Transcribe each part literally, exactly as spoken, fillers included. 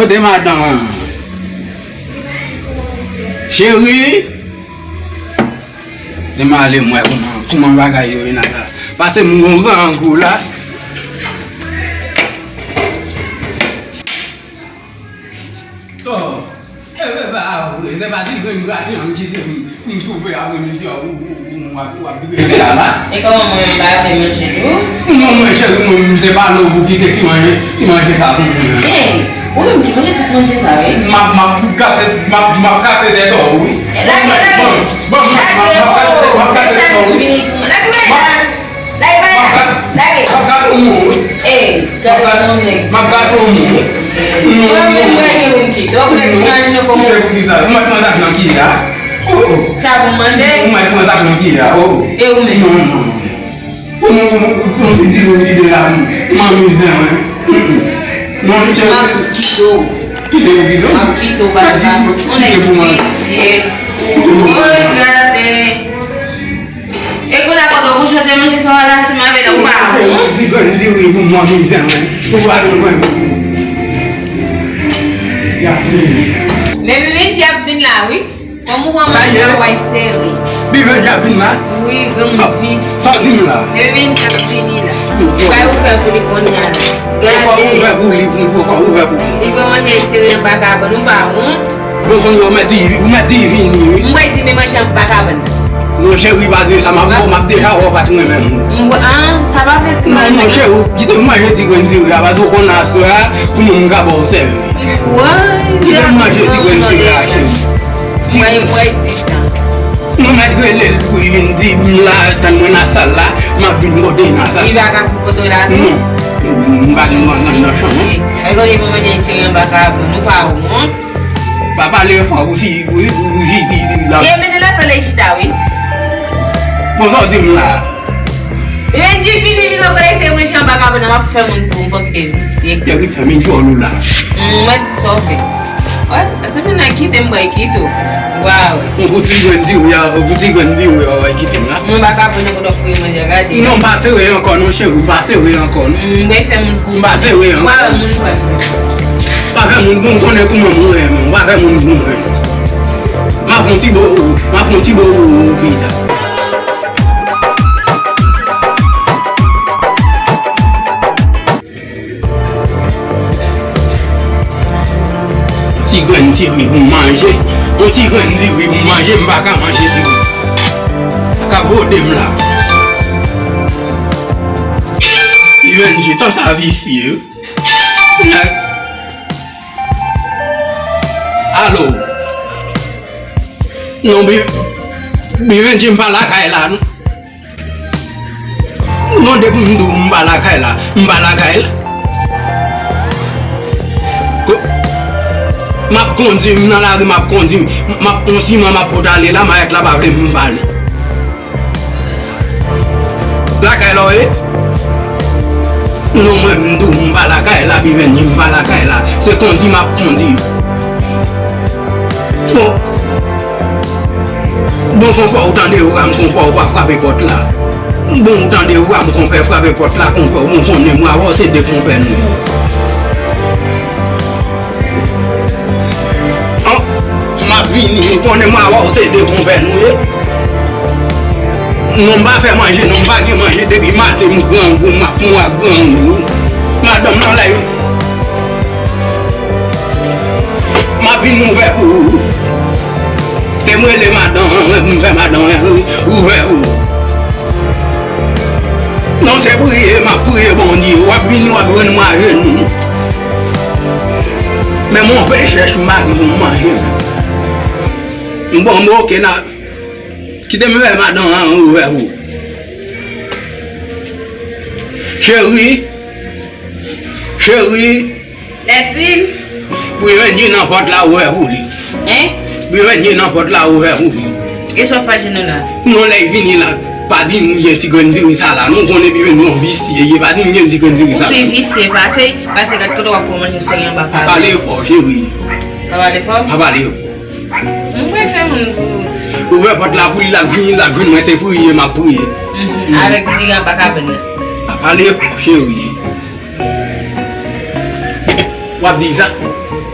De madan. Cheri. Demen ale m wè kouman, kouman bagay yo ye nan la. Pase m gon grangou la. Oh, e, e pa vre, se pa ti grenn grati an m kite m, m soupe apremidi a, ou, ou, ou, w ap, w ap drese a la. E kòman mwen m pa te manje tou? Non, mwen cheri, mwen m te pale w pou kite ti manje, ti manje sa pou mwen. Hey, ou menm ki manje tout manje sa, wi. M ap, m ap kase, m ap, m ap kase tèt ou, wi. E lage, lage. Bon, bon, m ap, m ap, m ap kase tèt, m ap kase tèt ou, wi. Lage, lage. M ap, Lage bay la. Lage. M ap gate w moun, wi. Ey, gade yon nèg. M ap gate w moun, wi. Non, non, non. Mwen menm mwen gen moun ki. Donk, lè imajine kòman. Kite pou kisa? Ou mèt pran zak nan ki a? Oh, oh. Sa pou manje? Ou mèt pran zak nan ki a? Oh. E ou menm? Non, non, non. Ou, ou, ou, ou, ou ti di ou vide la, m anmize mwen. Mm, mm. Non, m kite w. M ap kite w. Kite pou kisa? M ap kite w, papa. Kite pou mwen. Yon nèg visye. Kite pou mwen. Mwen gade. E kounye a kote w pou chwazi manje sa w la, ti mavè la, ou pa wont? Ti grenn diri pou mwen, mizè mwen. Ou pa bezwen. Y ap vini. Men Vivendi ap vin la, wi. Kòm ou wè manje a, w a sere. Vivendi ap vin la? Wi, granmoun visye. Sa w di m la? Vivendi ap vini la. Ou bay ouvè pou li kounye a la. Gade. Ou fè ouvè pou li, pou, pou, pou ouvè pou li. Li pran manje sere anba kabann, ou pa wont? Bon, kounye a ou mèt di, ou mèt di vini, wi. M wè di men manje anba kabann. Non, cheri, pa di sa, m ap, m ap deja wè w pa t renmen m. M wè, ah, sa pa fè ti manje. Non, non, cheri, kite m manje ti grenn diri a, paske ou konn aswè a, pou mwen m ka ba w sèvi. Kite m manje ti grenn diri a, cheri. M wè, m wè di sa. Nou mèt rele l pou li vin di m la, tann mwen nan sal la, m ap vin kote nan sal. Li pa ka vin kote w la tou? Non. M pa gen dwa nan, nan chanm, non. Ay, kote pou manje sere anba kabann, nou pa wont. Pa pale fò, ou si, ou, ou, ou si, di, di, la. E, mennen nan sal la, chita, wi. Bon, sa w di m la? Lendi vini, vin nan kolèj, se mwen, Jean Vagabon, m ap fè moun pou m fòk te visye. Te ri fè men djòl ou la. Mm, mwen di sa w vle. Wè, ti moun nan kite m, mwen kite w. Waw. Yon gwo ti grenn diri a, yon gwo ti grenn diri a, wè, kite m la. Mwen pa ka pran nenpòt w ap foure manje, gade. Non, m pa sere ankò, non, cheri, m pa sere ankò, non. Mm, mwen fè moun pou m pa sere ankò. Mwen fè moun pou m. Pa fè moun pou m konnen kouman mwen renmen, m pa fè moun pou mwen. M ap fè yon ti bo, m ap fè yon ti bo, pita. Ti grenn diri pou m manje. Yon ti grenn diri pou m manje, m pa ka manje ti grenn. Sa ka vode m la. Li jwenn je tan sa visye. Alo. Non, bi, bi, Benji, m pa lakay la, non. Non, depi m di w m pa lakay la, m pa lakay la. Ko-, m ap kondi, m nan lari, m ap kondi, m ap pran siman, m ap pot ale la, mayèt la pa vle m pale. Lakay la w ye? Non, mwen, m di w, m pa lakay la, Bivenni, m pa lakay la. Se kondi m ap kondi. Bon. Bon, konpè, ou tande, ou pa m konpè, ou pa frape pòt la. Bon, ou tande, ou pa m konpè, frape pòt la, konpè, ou bon konnen, mwen avè w se de konpè nou ye. An, m ap vini, ou konnen, mwen avè w se de konpè nou ye. Non, m pa fè manje, non, m pa gen manje, depi maten, m grangou, m ap mwa grangou. Madanm nan la, m ap vin ouvè pou ou. Te m rele madan an, m fè madan an ouvè pou ou. Non, se priye, m ap priye Bondye. W ap vini, w ap jwenn mwen ajenou. Men mwen fè chèch, m pa gen pou m manje. M bon, m oke, nan. Kite m fè madan an ouvè pou ou. Cheri. Cheri. Lètin. Bivenni nan pòt la ouvè pou li. Hein? Bivenni nan pòt la ouvè pou li. E sa w fache nou la? Non, lè l vini la, pa di m gen ti grenn diri sa la. Nou konnen Bivenni yon visye, ye pa di m gen ti grenn diri sa la. Ou pi visye pase, pase gad kote w ap pran manje sere anba kabann. Pa pale fò, cheri. Pa pale fò? Pa pale fò. Mwen fè moun kout. Ouvè pòt la pou li, l ap vini, l ap jwenn mwen, se priye m ap priye. Mhm. Avèk diri anba kabann nan. Pa pale fò, cheri. W ap di sa?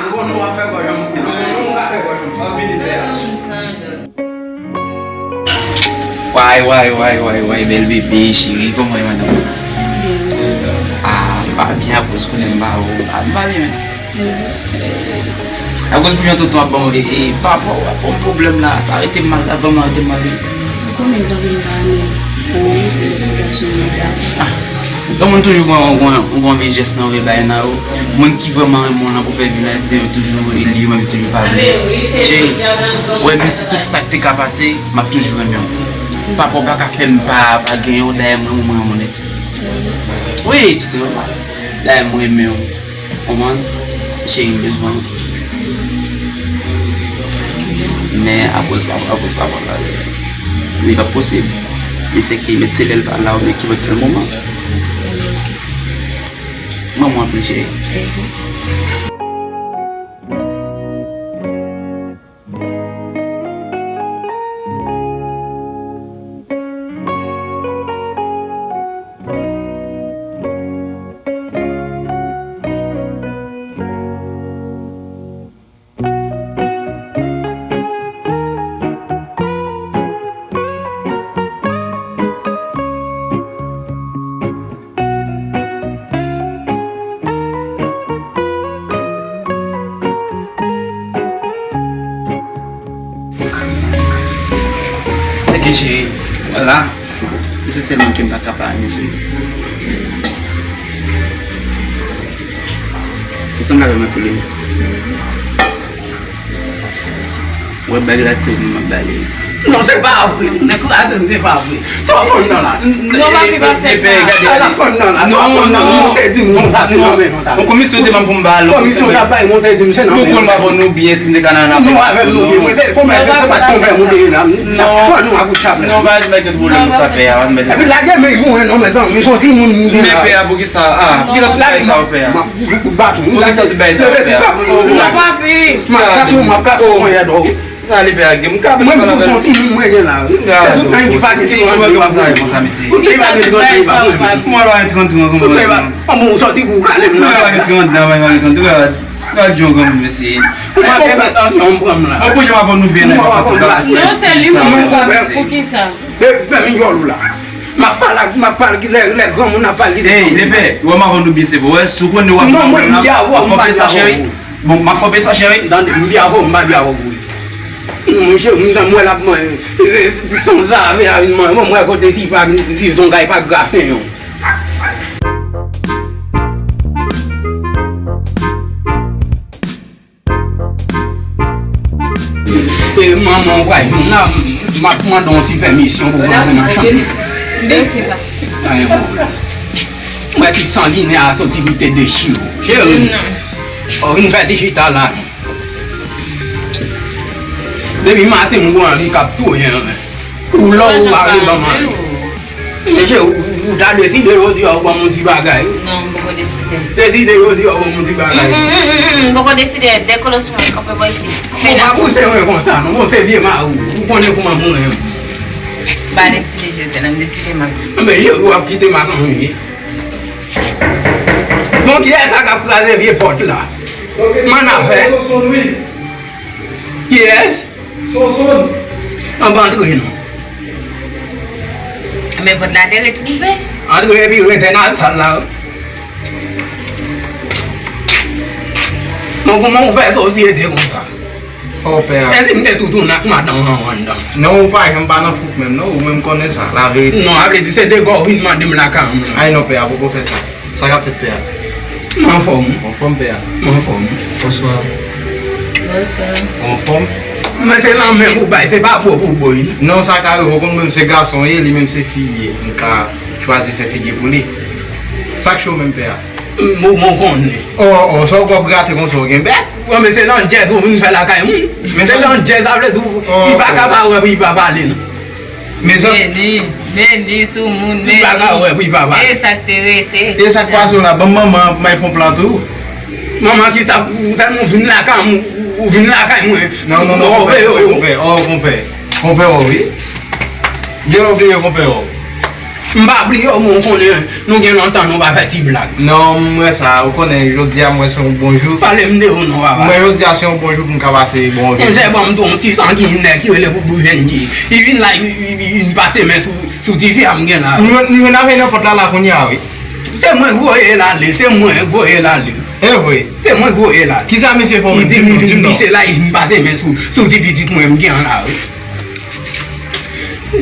Ou konnen w ap fè gòj anpil. Ou konnen w ka fè gòj anpil. Anpil, frè. Way, way, way, way, way, bèl bebe, cheri, kòman w ye, madanm? Ah, m pa byen akoz konnen m pa wè w. Ah, m pa byen, men. Akoz pou jan tonton ap ban mwen, e, e, pa rapò, pa rapò pwoblèm la, sa rete m mal, sa vrèman rete m mal. Ou konnen tanpri m pa renmen ou, se lòt ti gason yo la. Ah, yon moun toujou gen yon, yon, yon vye jès nan vye bagay nan yo. Moun ki vrèman renmen w nan pou fè vin la, se yo toujou, e li yo menm toujou pa vle. Cheri, ou wè, menm si tout sa k te ka pase, m ap toujou renmen w. Papa w pa ka fè m pa, pa genyen w, dayè mwen, mwen, mwen, mwen nèt. Wi, ti te nòmal. Dayè mwen renmen w. Konprann? Cheri, m bezwen w. Men akoz pa, akoz pa, pa, li p ap posib. Li se ki met se lè l pa la oubyen ki lòt kèl moman. Mwen, mwen anpil, cheri. Se ke cheri, vwala. Se sèl moun ke m pa ka pa renmen, cheri. Ou sanble avè m anpil, wi. Ou wè bag la, se ou menm m ap ba li. Non, se pa vre. Nèg kraze m, se pa vre. Sa w konn nan la? Non, papi, pa fè sa. Sa w konn nan la? Sa w konn nan la? Ou te di m konsa, se nan men nou ta. Bon, komisyon te ban m pou m ba l. Komisyon ta bay, mwen te di m se nan men nou. Nou konn avè nou byen, si m te ka nan apèl. Nou avè nou byen. Mwen se konpè, se pa konpè mwen te ye la. N ap fè nou ak kout chaplè. Non, pa mèt tout pwoblèm sa pè a. Epi lage men mwen non, mezanmi, son timoun m gen la. Men pè a, poukisa? Ah, poukisa tout bagay sa yo pè a? Poukisa tout bagay sa yo pè a? Non, papi. M ap kase w, m ap kase w, mwen yè dò. Sa li fè ak gen m ka fè. Mwen m tou son timoun mwen gen la wi. Se tout nèg ki pa gen trant tran. Tout nèg pa gen trant tran pa mwen. Mwen pa gen trant tran kòman. Tout nèg pa. An bon, ou sòti pou ou kale m nan. Mwen pa gen trant tran, mwen pa gen trant tran. Gad jan granmoun mesye. Ou pa gen atansyon m pran m la. Mwen pou jan avè nou byen nan. Non, se li mwen pa pou kisa? Fè migyòl ou la. M ap pale ak, m ap pale lè, lè granmoun ap pale ki te. Ey, lepè, ou wè m avè nou byen se pou wè, si w konnen w ap. Non, mwen m di avè w, m pa di avè w. Bon, m ap kanpe sa, cheri. Tande, m byen avè w, m pa byen avè w vre. Non, monchè, m, m wè l ap mwen, e, e, sanzave a vin mwen. Bon, m wè kote si pa, si zongay pa grafen yo. E, manman, w pral jwenn la, m ap mande w yon ti pèmisyon pou w antre nan chanm. De ki pa? Pa gen pwoblèm. M wè ti sanginè a soti pou te dechire w. Cheri, w vin fè ti chita la. Depi maten m wè li k ap touye m. Ou la ou pa vle ban m ale. Mesye, ou, ou ta deside jodi a ou ban m yon ti bagay. Non, m poko deside. Deside jodi a ou ban m yon ti bagay. Mm, mm, mm, mm, mm, m poko deside. Dekolos mwen, kanpe bò isi. Ou pa pouse mwen konsa non, bon, se vye mari w. Ou konnen kouman mwen ye. M pa deside, Jezè, m deside m ap di w. Men, ou ap kite m ak anyen. Bon, kiyès sa k ap kraze vye pòt la? Mannafè. Kiyès? Anba antre non. Men pòt la te ret ouvè. Antre epi rete nan sal la. Bon, kouman ou fè sosyete konsa? Ò, pè a. E si m te toutoun ak madanm an anndan? Non, ou pa janm pa nan fouk menm, non. Ou menm konnen sa, laverite. Non, sa vle di se de gò w vin mande m lakay an m lan. Ay non, pè a, poko fè sa. Sa k ap fèt, pè a? M anfòm. Anfòm, pè a? M anfòm. Bonswa. Bonswa. Anfòm? Men se lanmen pou bay, se pa po pou boy. Non, sa ka rive, ou konn menm se gason ye, li menm se fi li ye. M ka chwazi fè figi pou li. Sa k cho menm, pè a? Bon, bon, konnen. Ò, ò, sa w ap grate konsa, w gen bèt? Wi, men se landjèz ou vin fè lakay moun. Men se landjèz, sa vle di li pa ka pa wè pou li pa pale, non. Mezanmi. Vini, vini sou moun, vini. Li pa ka wè pou li pa pale. E sa k te rete. E sa k pase w la? Ban m manman an pou m al fè yon pla tou. Manman kisa, ou sèlman vin lakay mwen, ou vin lakay mwen. Non, non, non, konpè, konpè, konpè, ò, konpè. Konpè, ò, wi. Gen lè w bliye konpè, ò. M pa bliye w, men w konnen, nou gen lontan nou pa fè ti blag. Non, m wè sa, ou konnen, jodi a m wè se yon bon jou. Pale m de ou non, papa. M wè jodi a se yon bon jou pou m ka pase bon vye. Monchè, ban m di w, yon ti sanginè ki rele Boubou Jenndy. Li vin la, li, li, li vin pase men sou, sou tifi a m gen la. M, m jwenn avè l nan pòt la, la kounye a, wi. Se mwen k voye l ale, se mwen k voye l ale. E vre? Se mwen k voye l ale. Kisa misye fè w menm? Di m, di m non. Li vin pise la, li vin pase men sou, sou ti pitit mwen m gen an la, wi.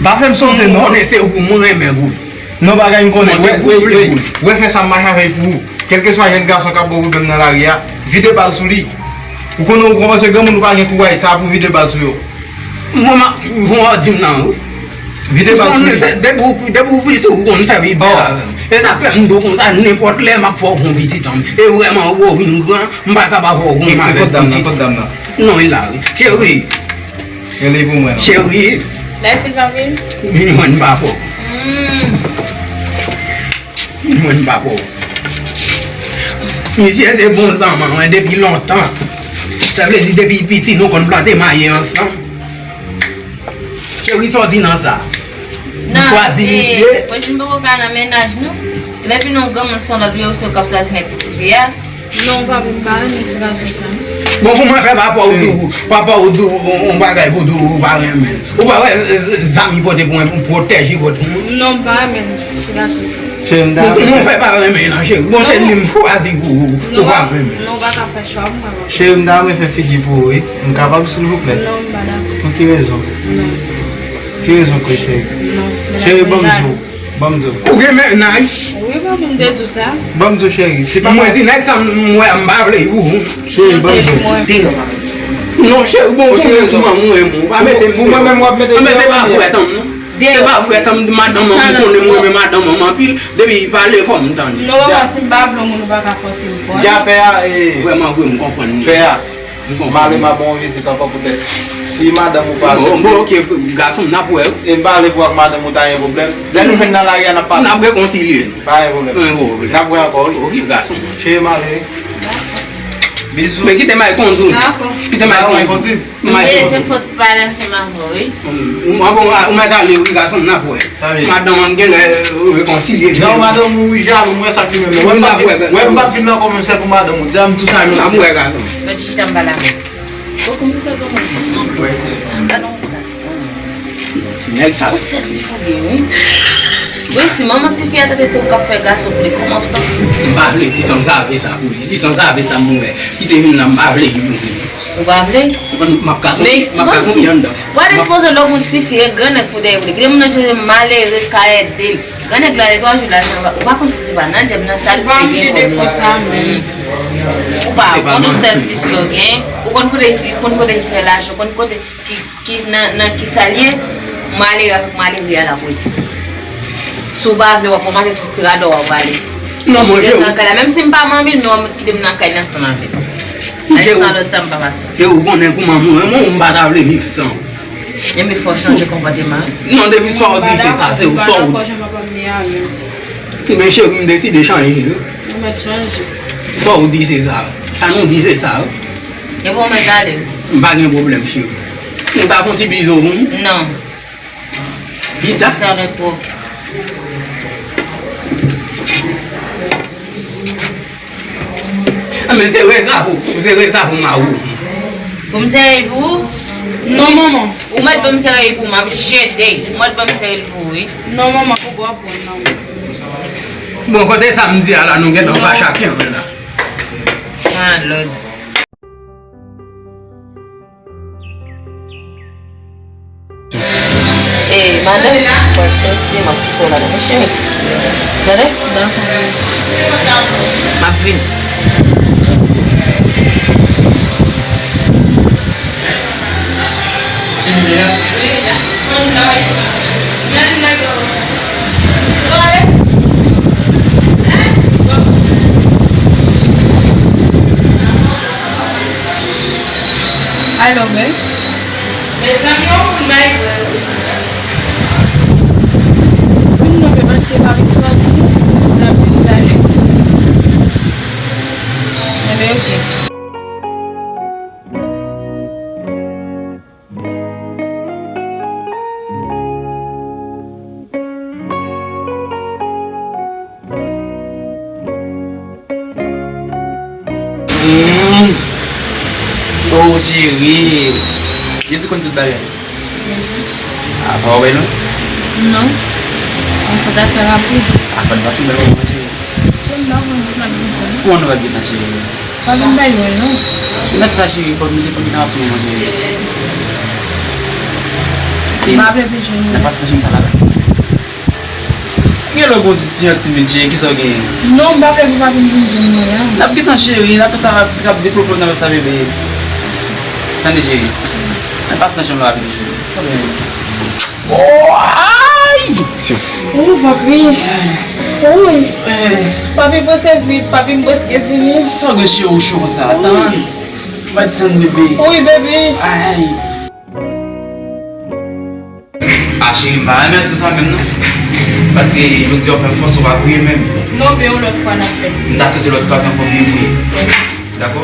Pa fè m sote, non. Ou konnen se ou pou mwen renmen pou. Non, bagay m konnen. Wè, wè, wè, wè, fè sa m mache avè l pou ou. Kèlkeswa jèn gason k ap ba w pwoblèm nan lari a, vide bal sou li. Ou konnen ou kòmanse granmoun, ou pa gen kouraj sa pou vide bal sou yo. Manman, bon, w di m nan, wi. Vide bal sou li. Depi w, depi w piti, ou konn sèvi bal avè m. E sa k fè m di w konsa, nenpòt lè m ap fè w gon pitit an. E vrèman, ou vin gran, m pa kapab fè w gon avèk pitit. Kot dam nan, kot dam nan? Non, li la, wi. Cheri. Rele pou mwen non. Cheri. Lè di l pa vle? Vin jwenn papa w. Hmm. Vin jwenn papa w. Misye se bon zanmi mwen depi lontan. Sa vle di depi l piti nou konn plante mayi ansanm. Cheri, sa w di nan sa? Ou chwazi misye? Fò j m poko ka nan mennaj nou. Lè vin yon granmoun se yon lòt wi, ou se w k ap chwazi nèg pou tifi a. Non, papi, m pa renmen ti gason sa. Bon, kouman fè papa w di w, papa w di w yon bagay pou di w ou pa renmen l? Ou pa wè, e, e, zam li pote pou mwen, pou pwotèj li pote pou mwen? Non, m pa renmen ti gason sa. Cheri, m ta. Bon, kouman w fè pa renmen l, cheri? Bon, se li m chwazi pou ou, ou pa renmen l. Non, ou pa ka fè chwa, m pa renmen. Cheri, m ta renmen fè figi pou ou, wi. M kapab, silvouplè? Non, m pa dakò. Pou ki rezon? Non. Ki rezon ke, cheri? Non, cheri, ban m di w. Ban m di w. Ou gen mennaj? Wi, papi, m te di w sa. Ban m di w, cheri, se pa. Mwen di nèg sa m wè m pa vle pou ou. Cheri, ban m di w. Non, cheri, bon, ou konnen kòman mwen renmen ou. Pa mete m deyò. Mwen menm w ap mete deyò. Anben, se pa vre, tanm, non. Se pa vre, tanm, madanm an, ou konnen mwen renmen madanm an anpil. Depi li pale fò m tande. Non, papa, si m pa vle yon moun, ou pa ka fòse m pran. Dja pè a, e. Vrèman vre, m konprann li. Pè a. M konprann. M ale m a ba w yon vizit ankò poutèt. Si madanm ou pa aksepte. Bon, bon, ok, gason m, n ap wè. E m pale pou ak madanm ou ta gen pwoblèm. Lè nou jwenn nan lari a, n ap pale. N ap rekonsilye. Pa gen pwoblèm. Pa gen pwoblèm. N ap wè ankò, wi. Ok, gason m. Cheri, m ale. Bizou. Men kite m al kondui. Dakò. Kite m al kondui. M al kondui. E, se fòt ti pale ansanm avè w, wi. Mwen, bon, ou mèt ale, wi, gason m, n ap wè. Madanm an genlè rekonsilye. Non, madanm ou jalou, mwen sa ki menm. Wi, n ap wè. Wè, m p ap vin nan kòmantè pou madanm ou. Dam tou sa yo. N ap wè, gason m. Mwen ti chita m pale avè w. Bon, kòman ou fè kòman sanble konsa? Gade yon klas. Ti nèg sa. Yon sèl ti fou gen, wi. Wi, si manman tifi a tande se ou k ap fè gason vle, kòman w ap santi? M pa vle ti sanzave sa pou li. Ti sanzave sa m wè. Ki te vin la, m pa vle li pou li. Ou pa vle? M ap ka sonje, m ap ka sonje anndan. Ou pa t sipoze lòk yon tifi e grannèg pou dèyè vle. Kite moun nan chèche malere ka ede l. Grannèg la, de twa jou la, jan ou pa konn si se pa nan djèb nan sa l fè gen kòb la. Ou pa konn yon sèl tifi yo gen. Ou konn kote, ou konn kote li fè lajan, ou konn kote ki, ki nan, nan ki sa l ye, malere avèk malere a l ap rete. Si w pa vle, w ap ranmase tout ti radò w, w ap ale. Non, mwen, kite m nan kay la. Menm si m pa manmi l, men w ap kite m nan kay la ansanm avè l. Alèksa, lòt sa m pa pase. Ou konnen kòman mwen, mwen, m pa ta vle viv san w. Enben, fò w chanje konpòteman. Non, depi sa w di, se sa, se sa w. Men cheri, m deside chanje, wi. Ou mèt chanje. Sa w di, se sa. Sa nou di, se sa, wi. Epi w mèt ale. M pa gen pwoblèm, cheri. Nou ta fè yon ti bizou, wi. Non. Sa nèt twòp. A, men se reza pou, se reza pou mari w. Pou m sere l pou ou? Non, manman. Ou mèt ban m sere l pou ou, m ap jete. Ou mèt ban m sere l pou ou, wi. Non, manman, pou w ap pran, non. Bon, kote sa m di a la, nou gentan fache ak yon la. Sa lòd. E, madanm, mwen soti, m ap kite w la, dakò, cheri? Tande? Dakò. M ap vini. Alo, bèl. Mezanmi, yon kout may vre, wi. Vin non, men paske m ap vin soti, m ap vin talè. Enben, oke. Mm. Oh, cheri. Jezi konn tout bagay. A, pa w bèl, non? Non. Mwen fè zafè rapid. A, fò n pase bèl moman, cheri. Kòman nou va gen tan, cheri? Pa vin bay mwen, non. Mèt sa, cheri, fò nou te konn nan sou moman, cheri. M pa vle vin jwenn ou. Nan pas nan chanm sa la. Gen lè w gon ti, ti jan timid, cheri, kisa w genyen? Non, m pa vle pou pa vin, vin jwenn mwen an. N ap gentan, cheri, n ap fè sa, n ap deplopè, n ap fè sa, bebe. Tande, cheri. Nan pas nan chanm la, bebe, cheri. Oh, ay! Ou, papi. Wi. Papi, panse vit, papi, m prèske fini. Sa w gen cheri w cho konsa? Tann. Mwen tann bebe. Wi, bebe. Ay. A, cheri, m pa renmen sa menm, non. Paske jodi a w fè m fòse w pa kriye menm. Non, men yon lòt fwa n ap fè. M ta swete lòt fwa se yon fòm de kriye. Dakò?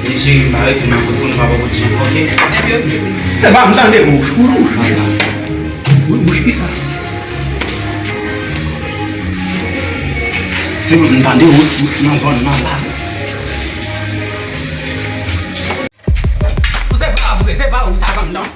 Men cheri, m pa retounen ankò, se konn nou pa poko ti jan fòke. Ebyen, oke. Se pa m tande wouch, wouch, wouch, kisa? Wouch, wouch, kisa? Se m tande wouch, wouch nan zòn nan la. Se pa vre, se pa ou sa anndan.